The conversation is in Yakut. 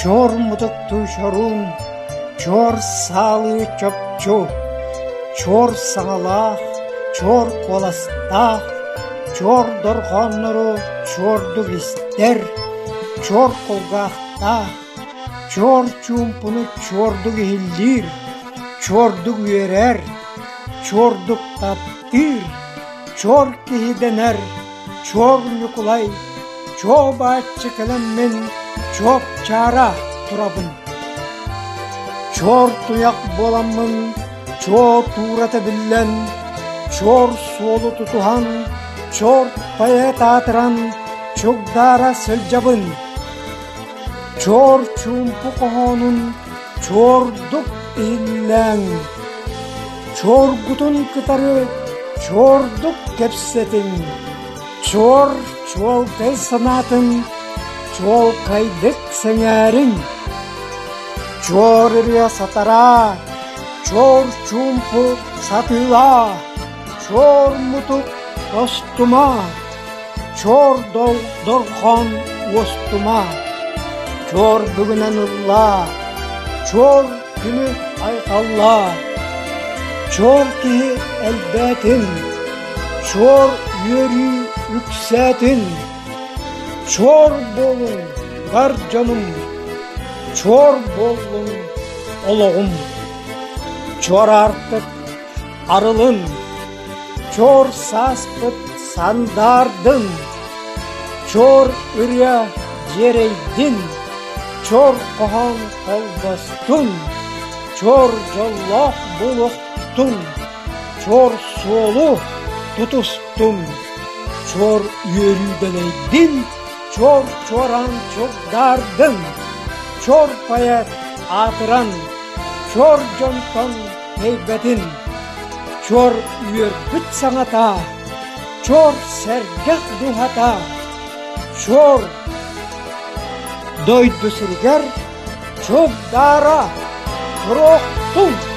Чуор мутуктуу чоруун, чуор саалыы чопчу, чуор саҥалаах, чуор куоластаах, чуор дорҕооннору чуордук истэр, чуор кулгаахтаах, чуор чуумпуну чуордук иһиллиир, чуордук үөрэр, чуордук таптыыр, чуор киһи дэнэр, Чуор Ньукулай, чуо бааччы кэлэммин чуопчаара турабын. Чуор туйах буоламмын, чуо туурата биллэн, чуор суолу тутуһан, чуор поэт аатыран чугдаара сылдьабын. Чуор чуумпу хоһоонун чуордук иһиллээҥ, чуоргутун кытары чуордук кэпсэтиҥ, чуор чуолкай санаатын чуолкайдык сэҥээриҥ, чуор ырыа сатараа, чуор чуумпу сатыылаа, чуор мутук тостума, чуор дорҕоон уостума, чуор бүгүнэн ыллаа, чуор күнү айхаллаа, чуор киһи элбээтин, чуор үөрүү үксээтин, чуор буолуҥ бар дьонум, чуор буоллун олоҕум, чуор аартык арылын, чуор сааспыт сандаардын, чуор ырыа дьиэрэйдин, чуор хоһоон холбостун, чуор дьоллоох буолуохтун, чуор суолу тутустун, чуор үөрүү дэлэйдин, чуор чуораан чугдаардын, чуор поэт аатыран, чуор дьонтон тэйбэтин, чуор үөрбүт саҥата, чуор сэргэх дууһата, чуор дойду сиригэр чугдаара туруохтун!